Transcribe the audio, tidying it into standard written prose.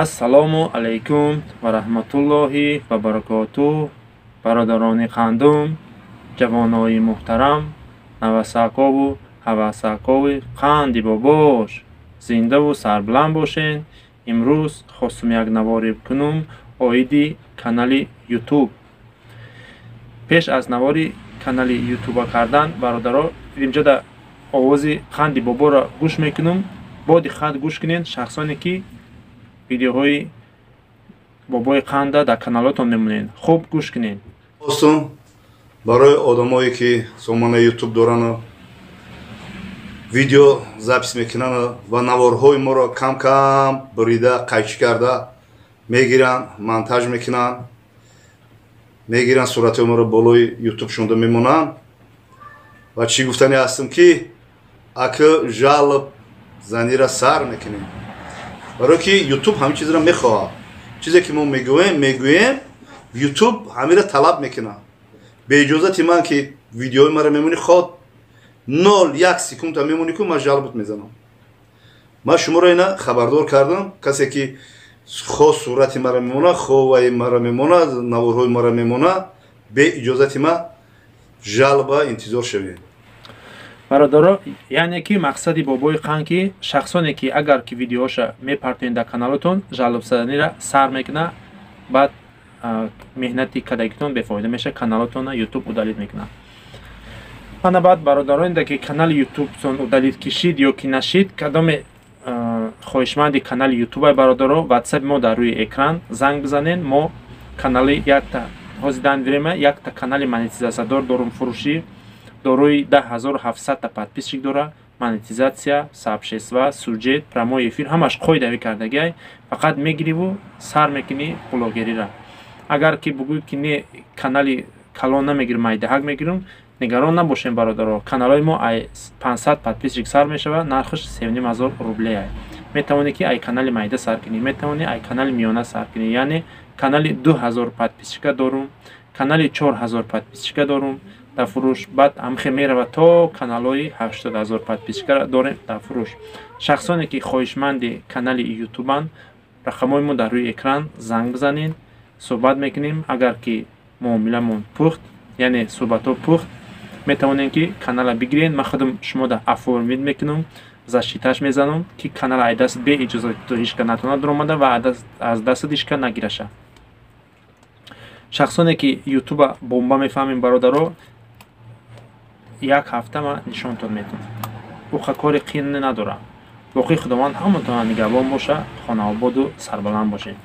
Ассалому алайкум ва раҳматуллоҳи ва баракотуҳ. Бародарони қандум, ҷавонои муҳтарам, навасакову ҳавасакови қанди бобош, зиндаву сарбаланд бошен. Имрӯз хостум як наворе кунум оиди канали Ютуб. Пеш аз навори канали Ютуба кардан, бародаро, инҷода овози қанди боборо гӯш мекунум. Бо диққат гӯш кунед, шахсоне ки видеоҳои бобои қанда дар каналотон мемонед, хуб гӯш кунед. Хостум барои одамое ки сомонаи Ютуб дорану видео запись мекунану ва наворҳои моро кам-кам бурида, қайчӣ карда мегиранд, монтаж мекунанд, мегиранд, суратҳои моро болои Ютуб шонда мемонанд. Ва чӣ гуфтане ҳастам, ки ака жалоб занира сар мекунем, барое ки Ютуб ҳамин чизро мехоҳад. Чизе ки мо мегӯем, Ютуб ҳамира талаб мекунад. Беиҷозати ман ки видеои маро мемонӣ, ход 0,1 секунда мемонӣ ку, ман жалобат мезанам. Ман шуморо ина хабардор кардам. Касе ки хо сурати маро мемонад, хо ваи маро мемонад, наворҳои маро мемонад беиҷозати ман, жалоба интизор шавед. Бародаро, яъне ки мақсади бобои қанд, ки шахсоне ки агар ки видеоша мепартоед дар каналотон, жалобзанира сар мекунад, баъд меҳнати кардагитон бефоида мешавад, каналотона Ютуб удалить мекунад. Ана баъд, бародароне ки канали Ютубтон удалить кишид ё ки нашид, кадоме хоҳишманди канали Ютубай, бародаро, Ватсапи мо дар рӯи экран, занг бизанед. Мо канали якта ҳозир дан время якта канали монетизатсиядор дорум, фурӯшӣ, дорои 10 700-та подписчик дора. Монетизатсия, сообщества, сюжет, прямой эфир, ҳамаш қоидавӣ кардагиай. Фақат мегириву сар мекунӣ блогерира. Агар ки бугӯй ки не, канали калон намегирам, майдаҳак мегирам, нигарон набошем, бародаро. Каналҳои мо ай 500 подписчик сар мешавад, нархаш 3500 рублеай. Метавонӣ ки ай канали майда сар кунӣ, метавонӣ ай канали миёна сар кунӣ. Яъне канали 2000 подписчика дорум, канали 4000 подписчика дорум дар фурӯш, баъд ҳамхе меравад, то каналҳои 80 000 подписчика дорем дар фурӯш. Шахсоне ки хоҳишманди канали Ютубанд, рақамҳои мо дар рӯи экран, занг бизанед, суҳбат мекунем. Агар ки муомиламон пухт, яъне суҳбатҳо пухт, метавонем ки канала бигиред. Ман худам шумода оформить мекунам, защиташ мезанам, ки канала ай даст бе иҷозати ҳеч ка натавонад дуромада ва аз дастат ҳеч ка нагираша. Шахсоне ки Ютуба бомба мефаҳмем, бародаро, як ҳафта ман нишонтон метавонам, уқа кори қиин надорам. Боқӣ Худованд ҳаматона нигаҳбон боша, хонаободу сарбаланд бошед.